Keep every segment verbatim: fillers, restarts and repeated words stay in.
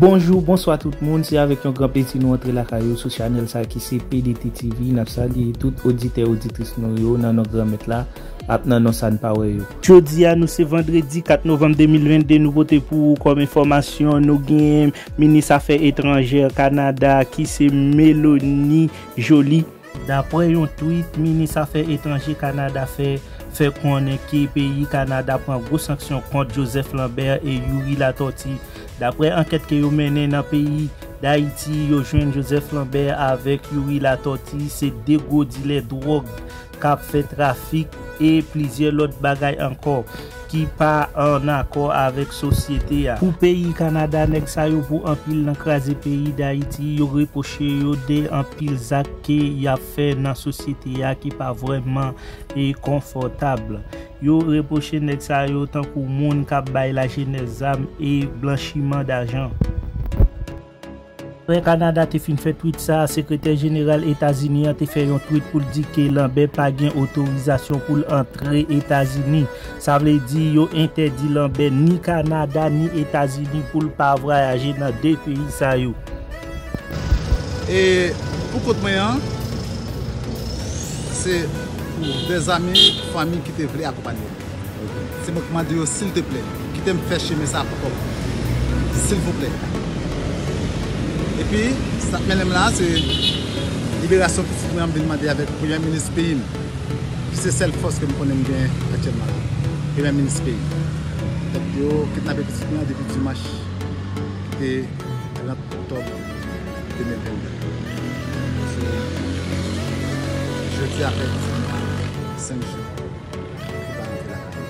Bonjou, bonswa tout moun, se avèk yon gran plezi nou antre lakay ou sou chanèl sa ki se P D T T V. N ap salye tout oditè, oditris nou yo nan non Granmèt la, ak nan non sa n pa wè yo. Jodi a, nou se vandredi kat novanm de mil vennde, nou pote pou ou kòm enfòmasyon, nou gen minis afè etranjè Kanada ki se Mélanie Joly. Daprè yon tweet, minis afè etranje Kanada fè, fè konnen ke peyi Kanada pran gwo sanksyon kont Joseph Lambert e Youri Latortue. Daprè ankèt ke yo mennen nan peyi Dayiti, yo jwenn Joseph Lambert avèk Youri Latortue, se de gwo dilè dwòg k ap fè trafik e plizyè lòt bagay ankò ki pa ann akò avèk sosyete a. Pou peyi Kanada, nèg sa yo pou anpil nan kraze peyi Dayiti, yo repwoche yo de anpil zak ke y ap fè nan sosyete a ki pa vrèman e konfòtab. Yo repwoche nèg sa yo tankou moun k ap bay lajenès zam e blanchiman dajan. Apre Kanada te fin fè tweet sa, sekretè jeneral Etazini an te fè yon tweet pou l di ke Lambert pa gen otorizasyon pou l antre Etazini. Sa vle di yo entèdi Lambert ni Kanada ni Etazini pou l pa vwayaje nan de peyi sa yo. E pou kont mwen an, se pou dèzami, fanmi ki te vle akonpanye m. Se mwen k mande yo, silteplè, kite m fè chemen sa pou kò m. Silvouplè. Epi, sa k mennen m la, se liberasyon pitit mwen an m vin mande avèk premye minis peyi m, ki se sèl fòs ke m konnen m gen aktyèlman la. Premye minis peyi m. Donk, yo kidnape pitit mwen an depi dimanch ki te trant oktòb de mil vennde. So, jodi a fè senk jou li pa rantre lakay li.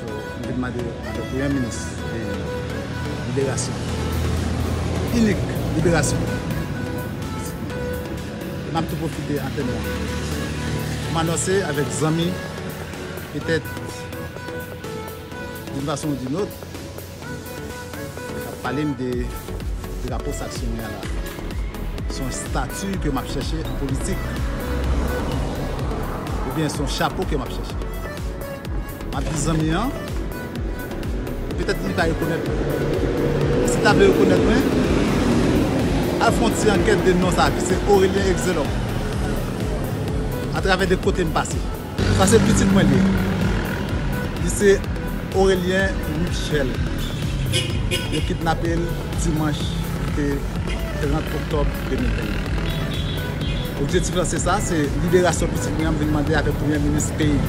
So, m vin mande avèk premye minis, e, liberasyon. Inik liberasyon. E m ap tou pwofite antèn nan pou m anonse avèk zanmi, petèt, d'une façon ou d'une autre, k ap pale m de drapo sa k sou mwen an la. Se yon estati ke m ap chèche an politik. Oubyen se yon chapo ke m ap chèche. M ap di zanmi an, petèt li pa rekonèt mwen. Si l ta vle rekonèt mwen, al fè yon ti ankèt de non sa ki se Aurélien Exelop. Atravè de kote m pase. Sa se pitit mwen li ye. Li se Aurélien Michel. Yo kidnape l dimanch ki te trant oktòb de mil vennde. Objektif lan se sa, se liberasyon pitit mwen an m vin mande avèk premye minis peyi m.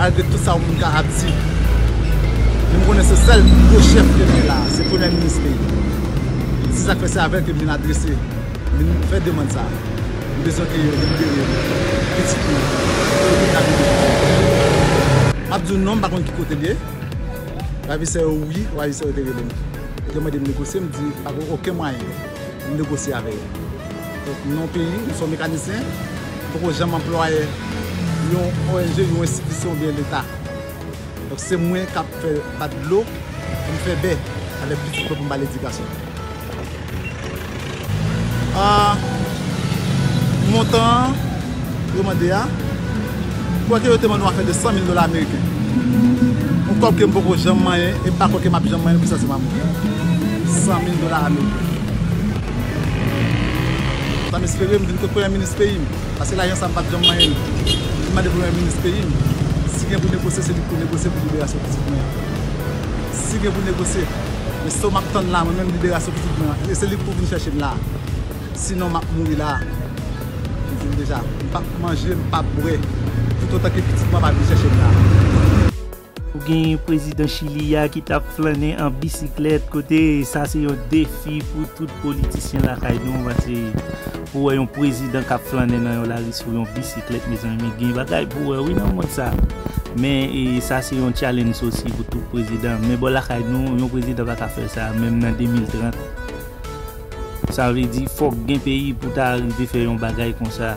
Malgre tout sa yon moun ka ap di, men m konnen se sèl gwo chèf ke m gen la, se premye minis peyi m. Se sa k fè se avè l ke m vin adrese Vin fè demann sa a. M bezwen ke yo libere pitit mwen. Yo kidnape pitit mwen. M ap di w non, m pa konn ki kote l ye. Ravisè yo wi, ravisè yo te rele m. Yo te mande m negosye, m di pa gen okenn mwayen pou m negosye avè yo. Donk, nan yon peyi, m se yon mekanisyen, m poko janm anplwaye yon O N G, yon enstitisyon oubyen Leta. Donk, se mwen k ap fè bat dlo pou m fè bè avèk pitit mwen pou m ba l edikasyon. Ah, montan an, yo mande a, kwè ke yo te mande yon afè de san mil dola ameriken. Yon kòb ke m poko janm manyen, e m pa kwè ke m ap janm manyen l pou sa se pa mwen. San mil dola ameriken. Sa m espere, m vin kot premye minis peyi m. Paske lajan sa m p ap janm manyen l. M mande premye minis peyi m, si gen pou negosye, se li k pou negosye pou liberasyon pitit mwen an. Si gen pou negosye, men so m ap tann la, mwen menm liberasyon pitit mwen an, e se li k pou vin chèche m la. Sinon, m ap mouri la. M di l deja, m p ap manje, m p ap bwè, toutotan ke pitit mwen pa vin chèche m la. Ou gen prezidan Chili a ki t ap flannen an bisiklèt, kote sa se yon defi pou tout politisyen lakay nou, paske pou wè yon prezidan k ap flannen nan yon lari sou yon bisiklèt, mezanmi, gen bagay pou wè wi nan mond sa. Men, e, sa se yon challenge osi pou tout prezidan. Men bò lakay nou, yon prezidan pa ka fè sa, menm nan de mil trant. Sa vle di, fòk gen peyi pou ta rive fè yon bagay konsa.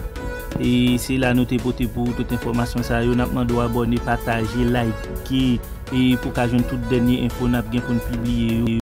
E se la nou te pote pou ou tout enfòmasyon sa yo. N ap mande w abòne, pataje, like, e pou ka jwenn tout dènye enfo n ap gen pou n pibliye yo.